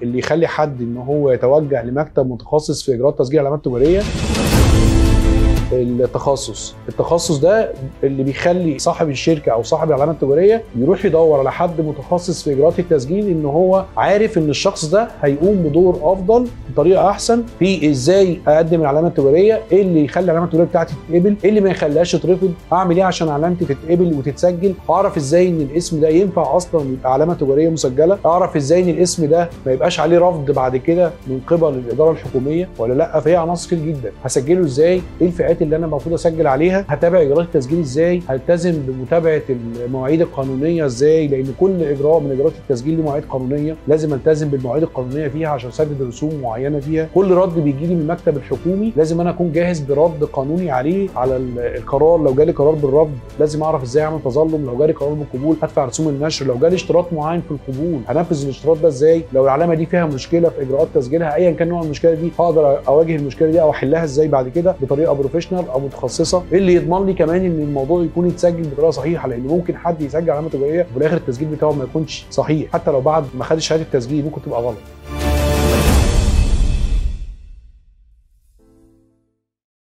اللي يخلي حد ان هو يتوجه لمكتب متخصص في اجراءات تسجيل علامات تجارية التخصص ده اللي بيخلي صاحب الشركة او صاحب العلامة التجارية يروح يدور على حد متخصص في اجراءات التسجيل، ان هو عارف ان الشخص ده هيقوم بدور افضل بطريقة احسن في ازاي اقدم العلامة التجارية، ايه اللي يخلي العلامة التجارية بتاعتي تتقبل، ايه اللي ما يخليهاش تترفض، اعمل ايه عشان علامتي تتقبل وتتسجل، اعرف ازاي ان الاسم ده ينفع اصلا يبقى علامة تجارية مسجله، اعرف ازاي ان الاسم ده ما يبقاش عليه رفض بعد كده من قبل الادارة الحكومية ولا لا. فهي عناصر كتير جدا، هسجله ازاي، ايه الفئات اللي انا المفروض اسجل عليها، هتابع اجراءات التسجيل ازاي، هلتزم بمتابعة المواعيد القانونية ازاي، لان كل اجراء من اجراءات التسجيل له مواعيد قانونية لازم التزم بالمواعيد القانونية فيها عشان اسدد رسوم معينة فيها. كل رد بيجي لي من المكتب الحكومي لازم انا اكون جاهز برد قانوني عليه على القرار. لو جالي قرار بالرفض لازم اعرف ازاي اعمل تظلم، لو جالي قرار بالقبول هدفع رسوم النشر، لو جالي اشتراط معين في القبول هنفذ الاشتراط ده ازاي، لو العلامة دي فيها مشكلة في اجراءات تسجيلها ايا كان نوع المشكلة دي هقدر اواجه المشكلة دي او احلها ازاي بعد كده بطريقة professional او متخصصة. اللي يضمن لي كمان ان الموضوع يكون يتسجل بطريقة صحيحه، لان ممكن حد يسجل علامة تجارية وفي الاخر التسجيل بتاعه ما يكونش صحيح، حتى لو بعد ما خد شهادة التسجيل ممكن تبقى غلط.